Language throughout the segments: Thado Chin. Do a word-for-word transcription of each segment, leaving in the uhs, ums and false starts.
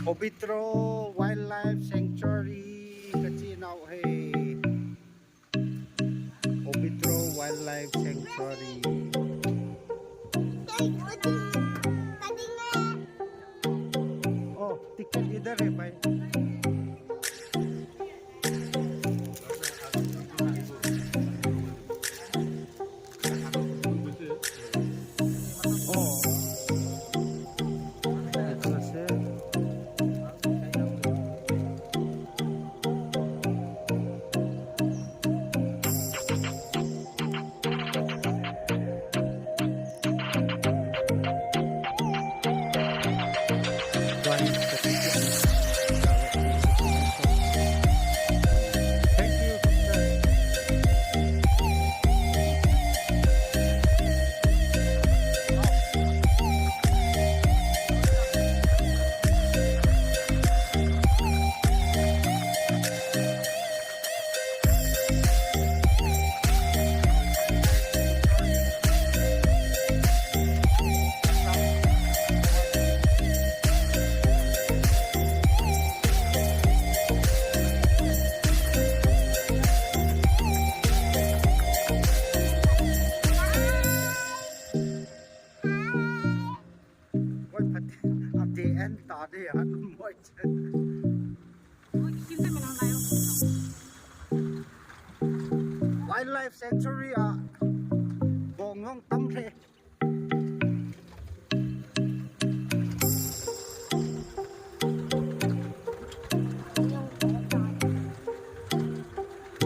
Pobitro Wildlife Sanctuary kati nau hi. Pobitro Wildlife Sanctuary. Oh, ticket idhar hai bhai. Wildlife Sanctuary a bong hong tam le.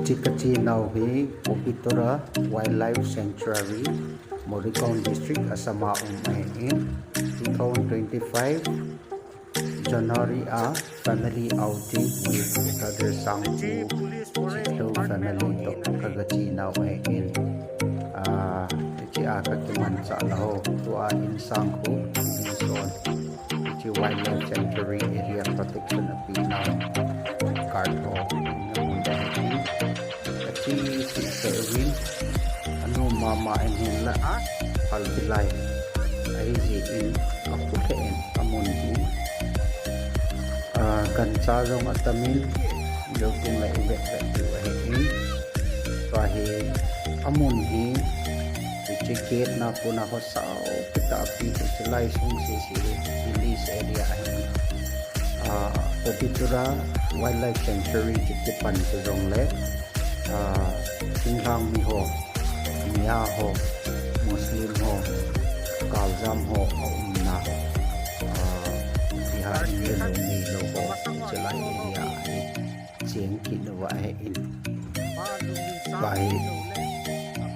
Chikati nau hi Pobitro Wildlife Sanctuary, Morigaon District, Assam a um ahin, two thousand twenty-five January a family outing with Brother Sangpu Chithlo family toh kaga che nau ahin. Ah, hiche a kakimanchah nau, tua in Sangpu, in son. Hiche wildlife sanctuary area protection api nau. Guard ho, na mun ahin. Kache sih seh uvin. Anu mama in hinla a, phalbi lai. Ahijeh in, aphu lheh in, amun hi. Ah, gancha jong atamin, jou tengle ivet vet diu ahin. Tua hi, amun hi, hiche gate na kona ho sao, kita api, hiche lai sung sese hi, village area ahin. Ah, Pobitro Wildlife Sanctuary chu kipan chu jongle, ah, thinglhang mi ho, Miya ho, Muslim ho, Kaljam ho, aumna, ah, Bihar in le lou, neilou ho, hiche lai area hi, cheng kit uva ahin. Tua hi,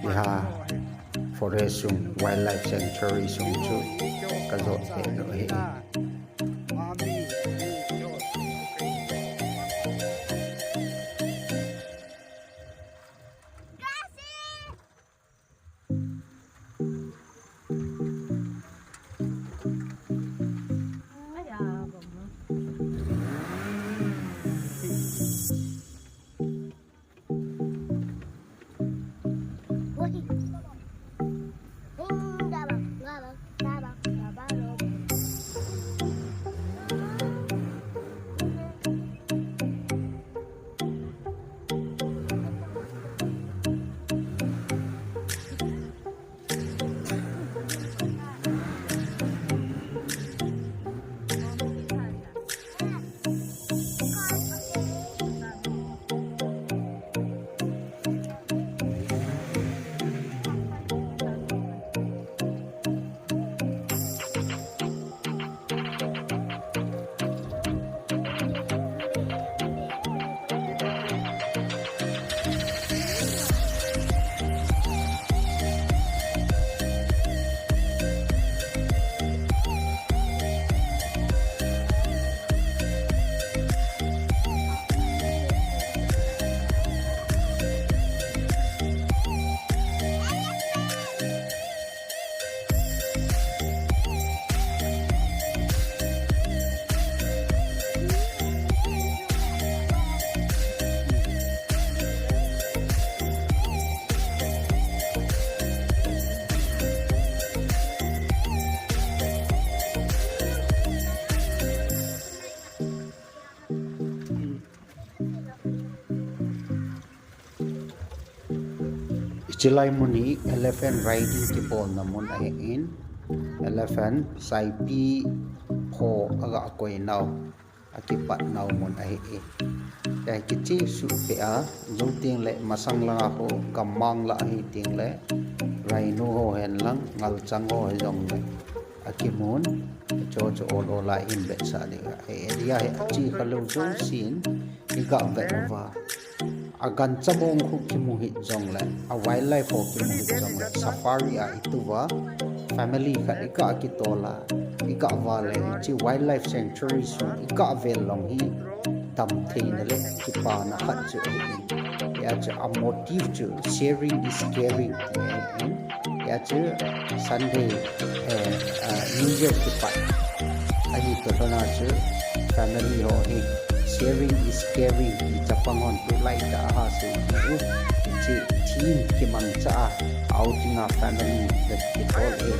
Bihar Forest sung, Wildlife Sanctuary sung chu, kajot thei u ahi. Chilai mun hi elephant riding kibolna mun ahin, elephant saipi ho aga koinau, akipatnau mun ahi e. Kei kiching suh peh a, jou teng le masang langa ho, gammang lah ahi teng le, rhino ho hen lang, ngalchang ho hijongle akimun, chuchu ol ol a hin vetsah ding ahi. Area hi achi khalou jousen iga vet uva, agancha bong khu kimu hih jongle, a wildlife ho kimu hih jongle, safari a ituva family khat iga kitol a, iga val le, hiche wildlife sanctuary sung iga vel long hi damtheina le kipana khat chu ahin. Hijeh chun a motive chu sharing is caring ti ahin. Hijeh chun Sunday, eh, ah, New Year kipat ahi toh lhona chu family ho hi sharing is caring ti chapang hon tulai tah a ha sei u. Hiche theme kimangcha a outing a family le kitol e.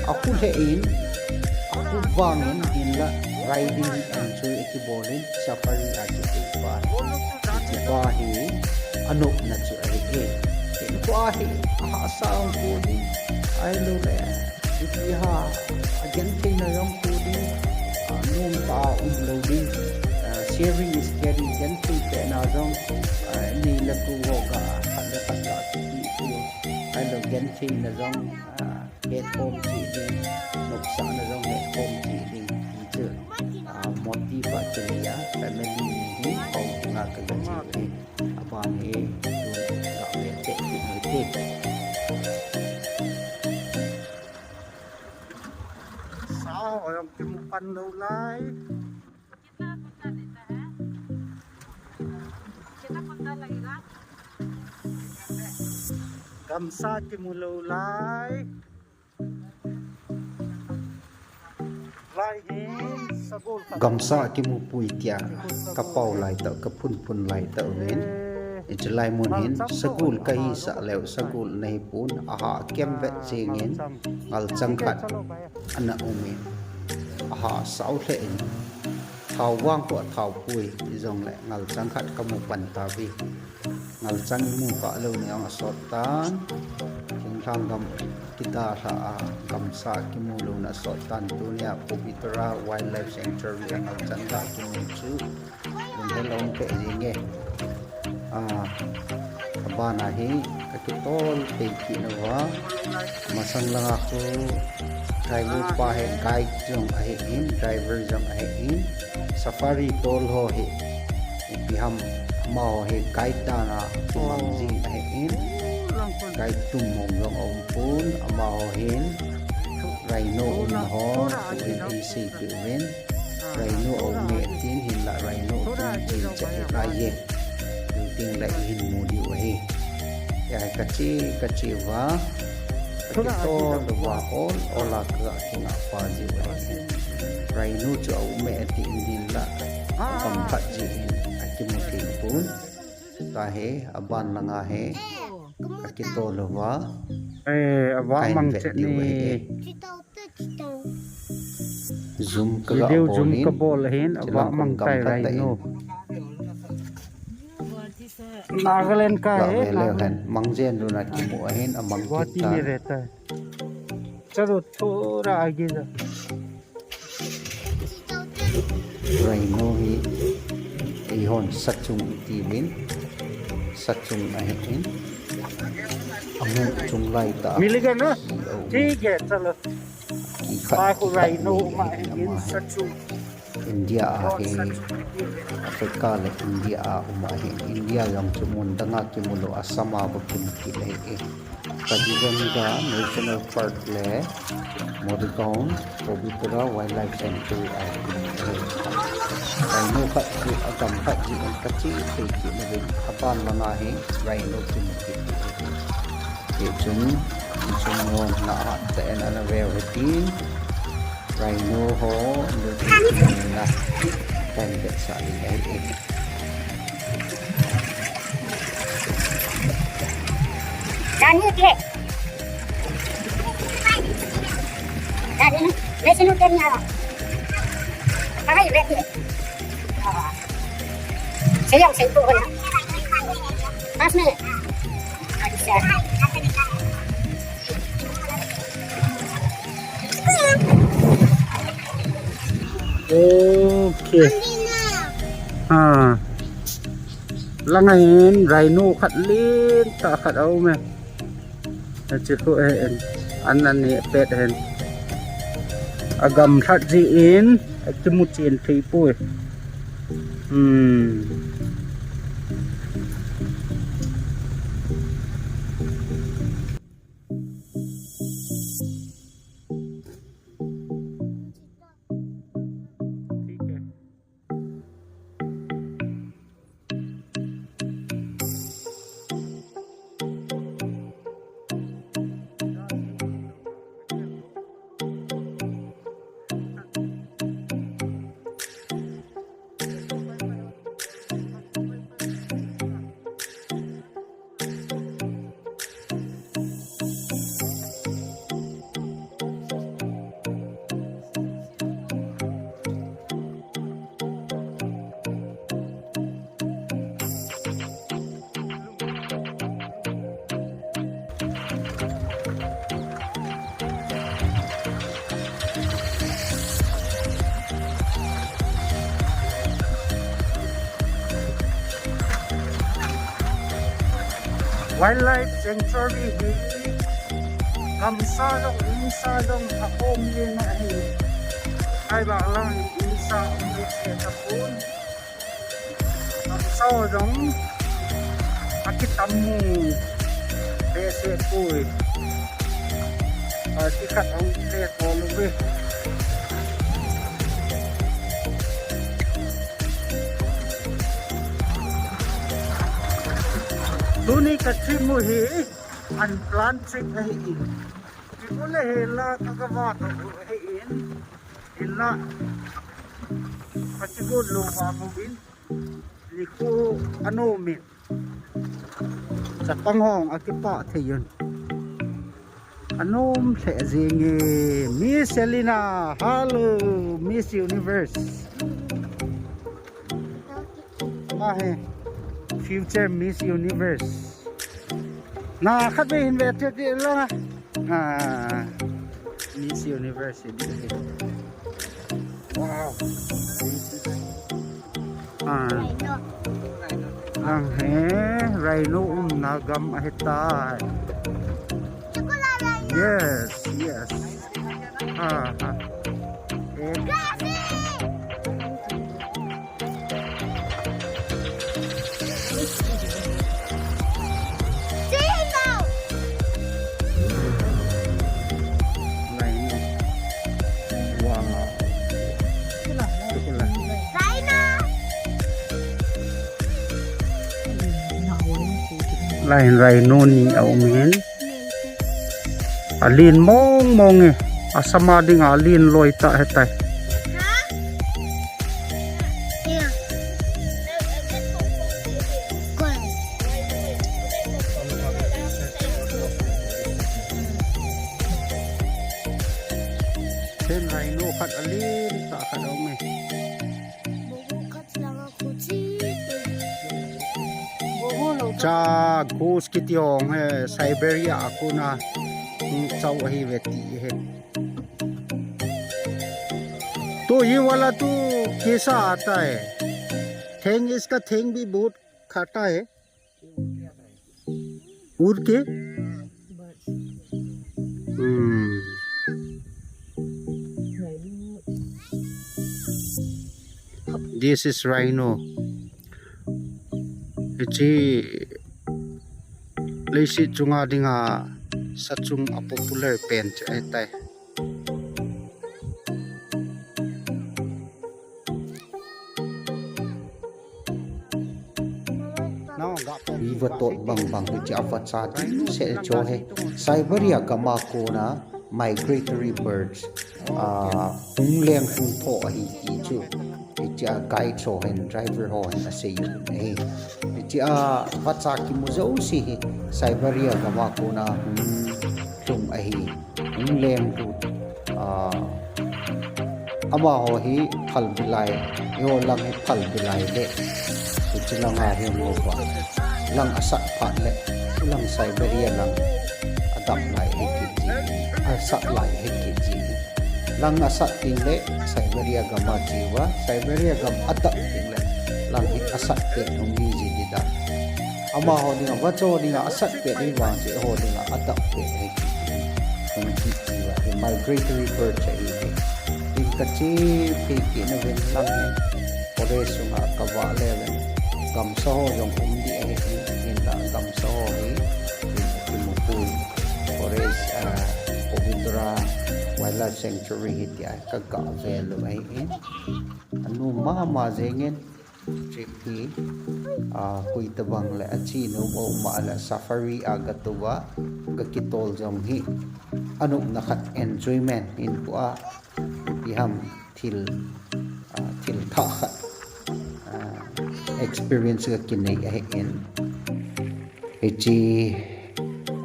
Akhu lheh in, akhu vang in, hinla riding enjoy akibol in, safari a kipeh pa. Hiche pa hi anopna chu ahi e. Hinkho a hi ahahsa hung kol ding, ahilouleh ipi ham, agentheina jong kol ding, ah, nomtah a umlou ding, ah, sharing is caring, genthei pehna jong, ah, nei le gou ho ga, khat le khat ga kipe u, ahilou gentheina jong, ah, hetkhom cheh ding, nopsahna jong hetkhom cheh ding, ti chu, ah, motive a kinei a, family hi, hou nga kaga cheh u hi. Aban hi, tun ga ve teh kit u hite. Sa ho jong kimu pan lou lai. Gamsa kimu lou lai. Gamsa kimu poi tia kapao lai tah, kaphunphun lai tah uvin. Hiche lai mun hin sagol kahisah leu, sagol nahi pon, aha kemvet jengin, ngalchang khat ana umin. Ahahsa u lheh in, thao vang khu athao poi, hijongle ngalchang khat kamu pan tauve. Ngalchang imu kha lou na jong asot tan. Thinglhang gam kidalha a, gamsa kimu louna asot tan. Tunia Pabitra Wildlife Sanctuary a ngalchang ga kimu chu lunghelou um peh jenge. Ah, abana hi kakitol pei kit nauva. Masang langa khu driver pa hi guide jong ahin, driver jong ahin. Safari tol ho hi ipi ham, amaho hi guide dan a kimang jing ahin. Guide tum mong jong aum pon, amaho hin rhino umna ho tuin eiseipeh uvin. Rhino aume atin, hinla rhino tum jing cha ilaiye. Tuting la ihin mu diu ahi. Hia kache, kache uva, kakitol uva, ol ol a kaga kingah pa jiu ahi. Rhino chu aume atin, hinla agam khat jeh in akimu thei pon. Tahi, aban langa hi kakitol uva, eh, ava kahin mang vet diu ahi e. Zoom kaga bol in, kabol ahin, ava mang tai rhino. Nagaland ka he, Nagaland. Mang jen luna kimu ahin, amang kit ta. Guwahati mein rehta hai. Chalo, thoda aage ja. Rhino hi eihon sachung itiuvin, sachung ahin, amu chung lai tah. Milega na? Thik hai, chalo. Kikhat, kikhat rhino nei ahin, ama hi sachung. India a hi, Africa le India a um ahi. India jong chu mun danga kimu lou, Assam a bou kimu kit ahi e. Kaziranga National Park le Morigaon Pabitra Wildlife Sanctuary a kimu ahi. Rhino khat chu agam khat jeh in kache thei kit nauvin, aban langa hi rhino kimu kit ahi. Hichun, hichun ngon na hat tah in ana veu hitin. Rhino ho, nu ti na, kahin vetsah ding ahi e. Dani ke. Dani, Vaishno के नहीं आ रहा। कहाँ ही बैठी है? चलिए, हम सही को बोला। पास में। Okay. Ha. Langa hin rhino khat lentah khat aume. Achi khu ahin. An aneh pet ahin. Agam lhat jeh in akimu chen thei poi. Hmm. Wildlife sanctuary hi gamsa jong, insa jong akhom jeng ahi. Ahivang lang insa um behseh tapon. Gamsa jong akitam mu behseh poi. Party khat hung play tol uve. Tuni ka trip u hi unplanned trip ahin. Trip u le hela ka gava to ahin. Hinla ka trip u lou va uvin. Nikho anom in. Chapang hung akipah thei un. Anom lheh jenge. Miss Selina, hello, Miss Universe. Ama hi future Miss Universe. Na khat vei hin ve ti ti lang a. Ah, Miss Universe hi. Wow. Ah. Lang hi, rhino umna gam ahitai. Yes, yes. Ah, ah. Eh. Rhino. Wow. Lai hin rhino ni aum in. Alen mong mong e. Assam a dinga alen loi tah ahitai. Chen rhino khat alen tah khat aum e. Cha, goose kiti hong hi, Siberia a kona hung chau ahi ve ti hi. तो ये वाला तो कैसा आता है? थैंग, इसका थैंग भी बहुत खाता है। Ur ke? Hmm. This is rhino. Hiche leiset chunga dinga sa chung a popular pen chu ahitai. River tot bang bang hiche a vacha ding se cho he. Siberia gam a kona migratory birds, ah, hung leng hung tho ahi ti chu. Hiche a guide ho hin, driver ho hin asei u ahi. Hiche a vacha kimu jouse hi Siberia gam a kona hung lhung ahi. Hung leng lut, ah, amaho hi phalbi lai, eiho lang hi phalbi lai le, hiche langa hi hung uva. lang asat phat le, lang Siberia lang adap lai ahi kit ji, asat lai ahi kit ji. Lang asat teng le Siberia gam a che uva, Siberia gam adap teng le lang hi asat pet hung hi ji ding dan. Amaho dinga, vacho dinga asat pet hi vang chu eiho dinga adap pet ahi kit ji. Hung hi ji uva, hi migratory bird ahi hi. Tin kache phei kit nauvin lang hi. Forest sunga kavah le uvin, gamsa ho jong um ding ahi in, hinla gamsa ho hi, in Kimupun Forest, ah, Pabitra Wildlife Sanctuary hi tia kaga vel u ahi in. Anom mama jengin, trip hi, ah, koi tabang le ache nom a um a le safari a gatou a, gakitol jong hi anopna khat enjoyment in pu a, ipi ham thil, ah, thil thah khat, ah, experience kakinei ahi in. Hiche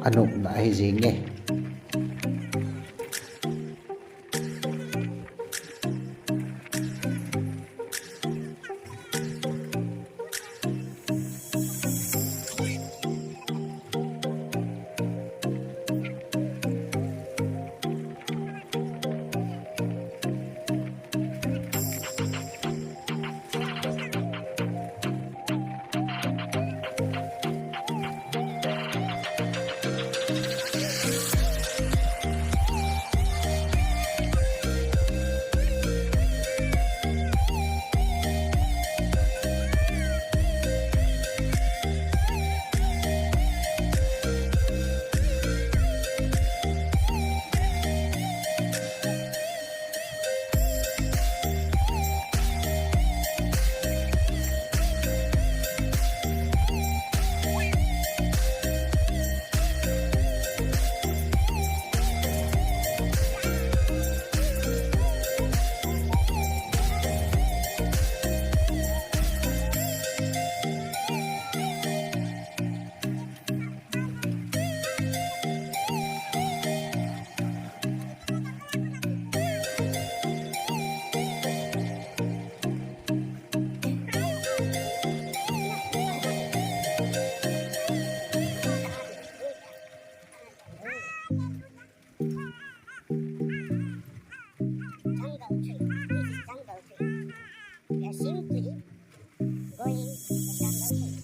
anopna ahi jenge. Jungle tree. This is jungle tree. We are simply going to the jungle tree.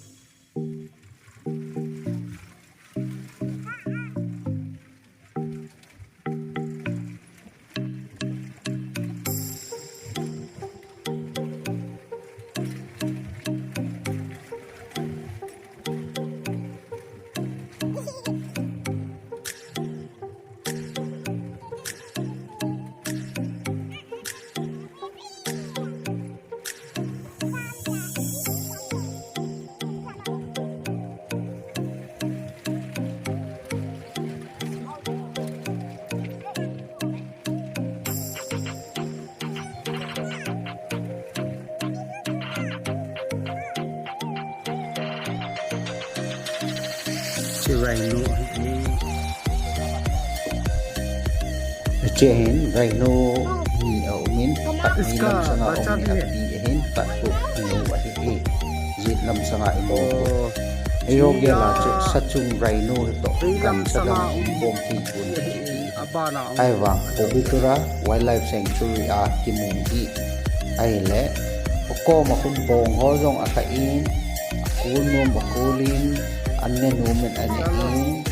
Hiche rhino hi. Hiche hin rhino ni aumin, khat ni lam sanga um ni api ahin, khat khu nu ahi e. Jet lam sanga imu. Eiho gel a chu sachung rhino hi toh, gamsa gam bom thei pon kiti. Ahivang Pabitra Wildlife Sanctuary a kimu hi. Ahile, akoma khun bong ho jong alha in, akul nom akul in, an ne nom in an ne in,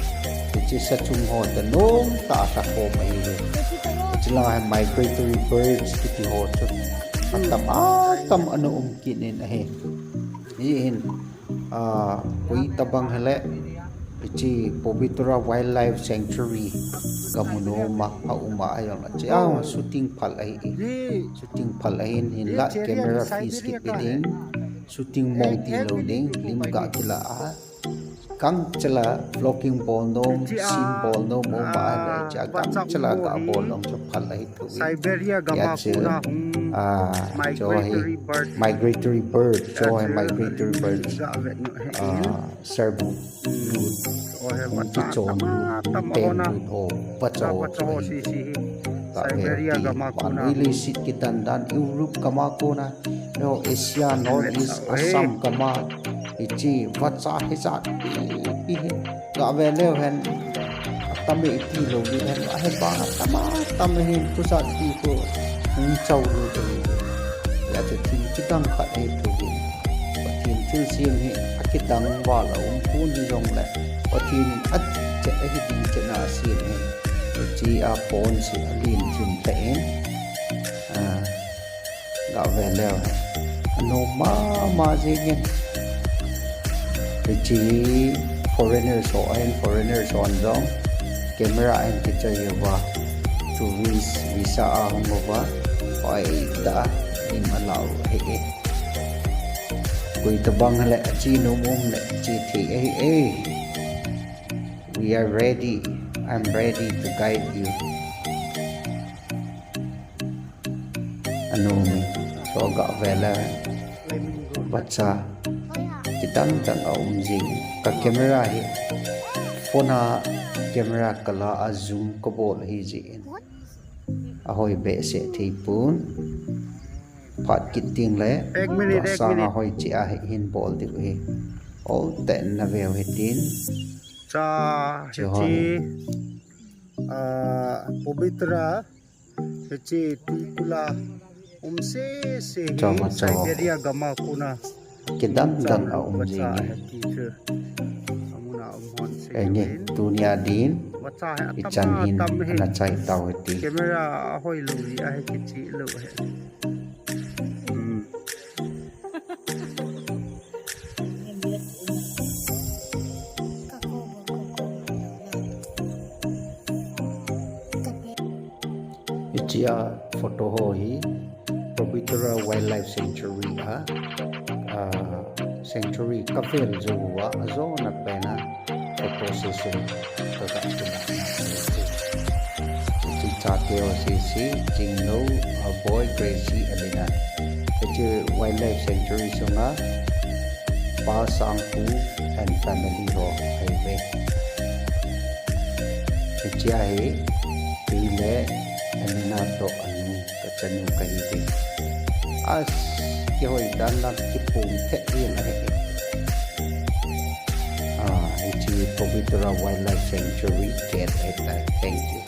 hiche sachung ho toh nomtah a alha khom ahi. Hiche langa hi migratory birds kiti ho chu atam atam ana um kit in ahi. Hihin, ah, koi tabang hile, hiche Pabitra Wildlife Sanctuary gamu nom a, aum a, ahijongle hiche a shooting phal ahi e. Shooting phal ahin, hinla camera fish kipe ding, shooting mong tilou ding, lim ga kila a, gangchela vlogging bol nom, scene bol nom, aum a ahile hiche a gangchela ga bol nom chu phal ahi. Siberia gam a chu, ah, chu hi migratory bird, chu hi migratory bird. Ah, sarbut, lut, hung kichon lut, ten lut ho, vacho, chu hi. Siberia gam a kona. Vannoi leiset kidan dan, Europe gam a kona, eiho Asia, North East, Assam gam a, Hiche vacha hijat ipi hi. Gah ve leu hen. Atam e iti lou ding hen. Ahivang atam atam ahin, khosat ti khu hung chau lou ding. Hijeh chun thil kidang khat hi tu hin. Pathen thilsem hi akidang val a um pon hijongle, Pathen in achet ahi ding chet na asem hi. Hiche a pon se alen thim lheh in. Ah. Gah ve leu. Anom mama jeng in. Hiche foreigners ho ahin, foreigners hon jong camera ahin kichoi uva, tourist visa a hung uva, hoitah a lim alah u ahi e. Koi tabang le ache nom um le che thei ahi e. We are ready. I'm ready to guide you. Anom e, so gah ve le. Vacha kidang dang aum jing. Ka camera hi, phone a camera kala a zoom kabol ahi jeh in ahoi behseh thei pon. Phat kit ding le, ek minute, ek minute. Ahoi cheh a hi hin bol diu ahi. Oltah in na veu hitin. Cha, hiche, ah, Pabitra, hiche Tikula, um sese hi Siberia gam a kona. Kidang dang aum jing e. Amuna um hon se. Enge, tunia din, ichan hin ana chai tau hiti. Camera ahoi lou hi ahi kicheh lou ahi. Hmm. Hiche a photo ho hi Pabitra Wildlife Sanctuary a, ah, sanctuary kavel jou uva ajona pen a photo session kaga kilah na. Hiche chate ho sese, Jingno, ah, Boy, Gracie, Alina. Hiche Wildlife Sanctuary sunga Pa Sangpu and family ho ahiuve. Hiche a hi, kei le Alina toh anu, kachanu kahiuve. As, kihoi dan lang kipum phet jeng ahi. Ah, hiche Pabitra Wildlife Sanctuary gate ahitai. Thank you.